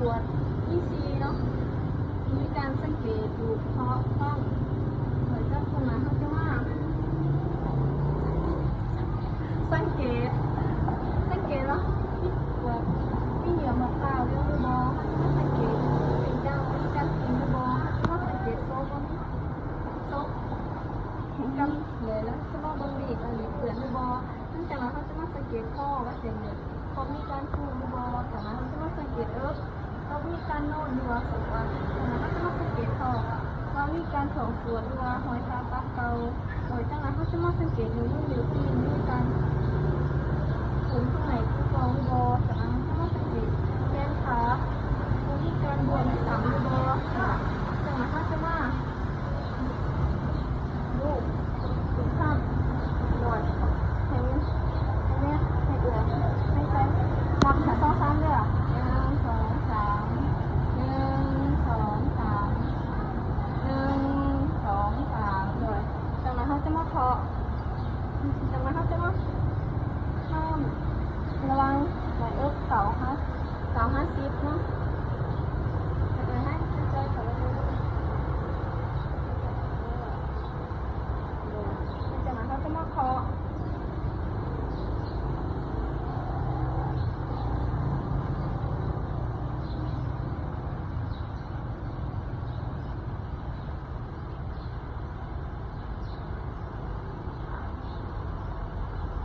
ກວດມີສີ່ເນາະ ມີການສັງເກດ ດູດ ເຄາະ ຟັງ ແລ້ວຈາກນັ້ນເຮົາຈະມາສັງເກດ ສັງເກດວ່າມີ ແບບ ມີເຫຍື່ອໝອກຂາວເຫຼືອງຫຼືບໍ່ ເຮົາຈະມາສັງເກດ ເປັນເຫຍື່ອ ມີການກິນຫຼືບໍ່ ເຮົາຈະມາສັງເກດ ໂຊກວ່າມີ ໂຊກ ເຫັນກັນເລີຍ ແລ້ວຈະມາເບິ່ງເດັກ ອັນນີ້ເປື້ອນຫຼືບໍ່ ຫຼັງຈາກນັ້ນເຮົາຈະມາສັງເກດຄໍວ່າເສັ້ນເລືອດ ຄໍມີການພູດຫຼືບໍ່ ຈາກນັ້ນເຮົາຈະມາສັງເກດເອິກ ເອິກມີການນອນຫຼືວ່າສວດ ຈາກນັ້ນເຮົາຈະມາສັງເກດທ້ອງວ່າມີການທ້ອງສວດຫຼືວ່າຮອຍຜ່າຕັດເກົ່າ ໂດຍຈາກນັ້ນເຮົາຈະມາສັງເກດນິ້ວມື ນິ້ວຕີນ ມີການປູນຂ້າງໃນຄືເກົ່າຫຼືບໍ່ ຈາກນັ້ນເຮົາຈະມາສັງເກດແຂນຂາ ມີການບວມຊ້ຳຫຼືບໍ່ ຈາກນັ້ນເຮົາຈະມາ ລູກ ລູກຂ້າງ ໂດຍ ໃຫ້ ໃຫ້ແມ່ ໃຫ້ເອື້ອຍ ໃຫ້ໃສ່ ນັບ ສອງ ສາມ ເດີ້ ໜຶ່ງ ສອງ ສາມ ໜຶ່ງ ສອງ ສາມ ໜຶ່ງ ສອງ ສາມ ໂດຍ ຈາກນັ້ນເຮົາຈະມາເຄາະ ຈາກນັ້ນເຮົາຈະມາເພີ່ມ ລະຫວ່າງໃນເອິກ ເກົ້າຫາ ເກົ້າຫາສິບເນາະ ໃຫ້ເອື້ອຍໃຫ້ໃສ່ເຂົ້າໄປເລີຍ ໂດຍ ຈາກນັ້ນເຮົາຈະມາເຄາະ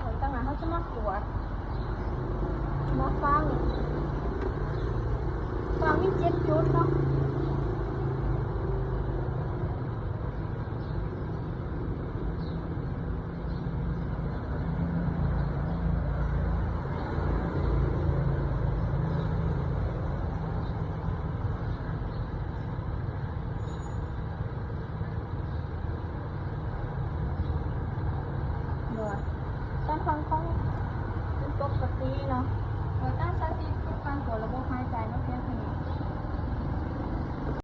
ຫຼັງຈາກນັ້ນເຮົາຈະມາກວດ ມາຟັງ ຟັງມີເຈັດຈຸດເນາະ ໂດຍ ການຟັງຂອງເປັນປົກກະຕິເນາະ ໂດຍຕັ້ງສະຕິກັບການກວດລະ